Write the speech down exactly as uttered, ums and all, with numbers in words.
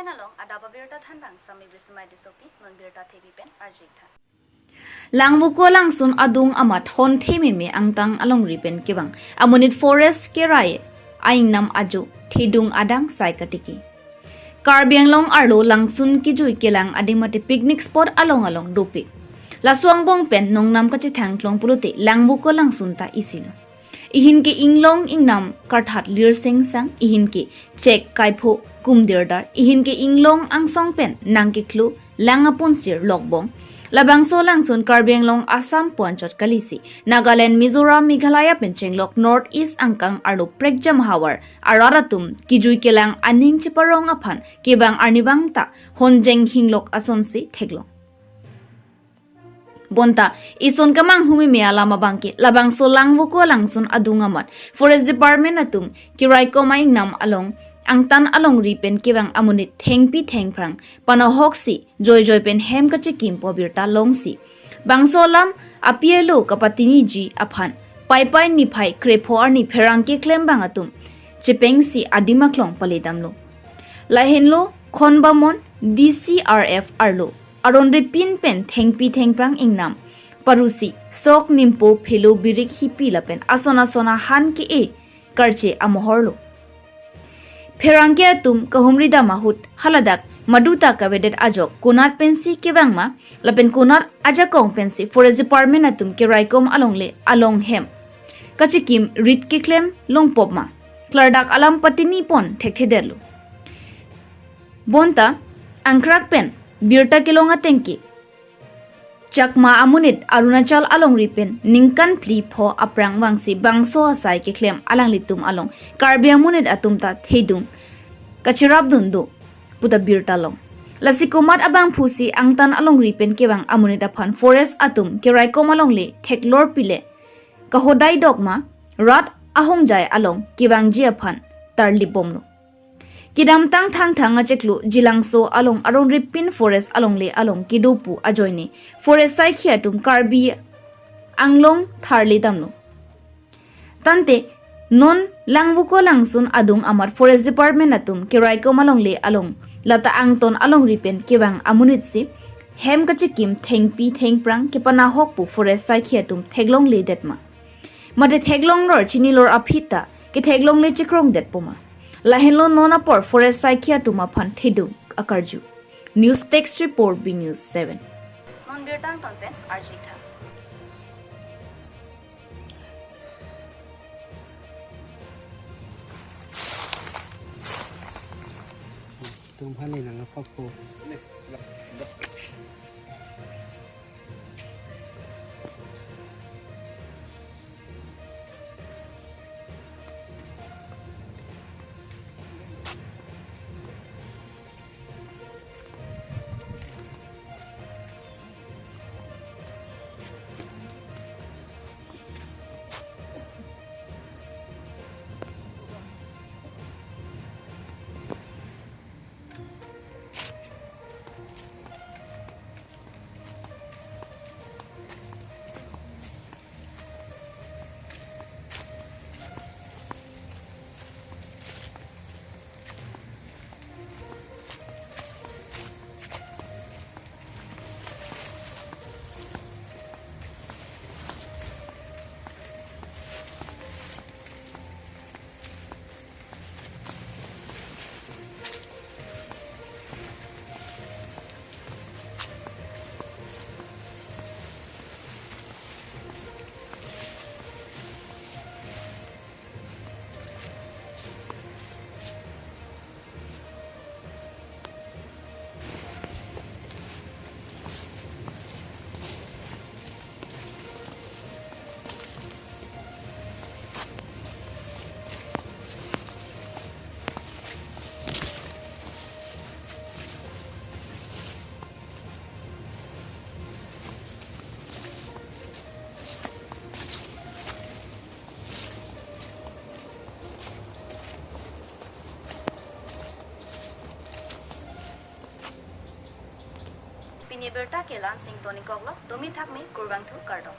Along adap abirta thanbang Sami Brisimai Tissopi, non birta thepi pen arju-ik tha. Langvoku alangsun adung amat honthe meme angtan alongri pen kevang amonit forest kerai a-ingnam ajo thedung adang sai katiki. Karbi Anglong arlo langsun kejui kelang adim mate picnic spot along along dopik. Laso angbong pen nongnam kachethang klong pulote Langvoku alangsun ta isilo. Ihin ke inglong ingnam karthat lir sengsang, ihin ke chek kaipho kumdirdar, ihin ke inglong angsong pen nangkeklo lang apunsir lokbong. Labangso alangsun Karbi Anglong Assam pu anchot kalisi Nagaland, Mizoram, Meghalaya pen chenglok North East angkang arlo prekjam havar arat atum kejui kelang aning cheparong aphan kevang arnivang ta honjeng hinglok asonsi theklong. Bonta ison kamanghumi me alam abangke labangso Langvoku alangsun adung amat Forest Department atum keraikom a-ingnam along angtan alongri pen kevang amonit thengpi thengphrang panahoksi joijoi pen hem kachekim pu abirta longsi bangso alam api alo kapatiniji aphan Paipai niphai krepho arni pherangke klembang atum chepengsi adim aklong paledamlo. Lahenlo Khonbamon D C R F arlo aron ripin pen thengpi thengphrang ingnam parusi sok, nimpo, phelo, birik, hipi lapen ason ason ahan ke-e karche amohorlo. Pherangke atum kahumri dam ahut haladak maduta kavedet ajok konat pensi kevang ma lapen konat ajakong pensi Forest Department atum keraikom alongle along hem kachekim rit keklem longpop ma, klardak alam patini pon thekthedetlo. Bonta angkrak pen birta kelong atengke Chakma amonit Arunachal alongri pen ningkan phli pho aphrang vangsi bangso asai keklem alanglitum along Karbi amonit atum ta thedung kacherapdun do puta birta long. Lasi komat abangphusi angtan alongri pen kevang amonit aphan forest atum keraikom alongle theklor pile kahodai dokma, rat ahongjai along kevangji aphan tarlipbomlo. Kedamtang Thangthang achiklo Jilangso along aron ripin forest alongle along kedo pu ajoine forest saikhi atum Karbi Anglong tharli damlo. Tangte non Langvoku alangsun adung amat Forest Department atum keraikom alongle along lata angtan alongri pen kevang amonitsi hem kachekim thengpi thengphrang kepanahok pu forest saikhi atum theklongledet ma? Mate theklonglor chinilor aphi ta ketheklongle chekrongdetpo ma? Lahenlo non apor forest saikhi atum aphan thedung akarju. News Desk Report, B News seven. Non birta angtan pen arju-ik tha. Tung phani nang apakpo. Pini birta ke la-an si ingtonikoklo, tumi thakmi kurvangthu kardom.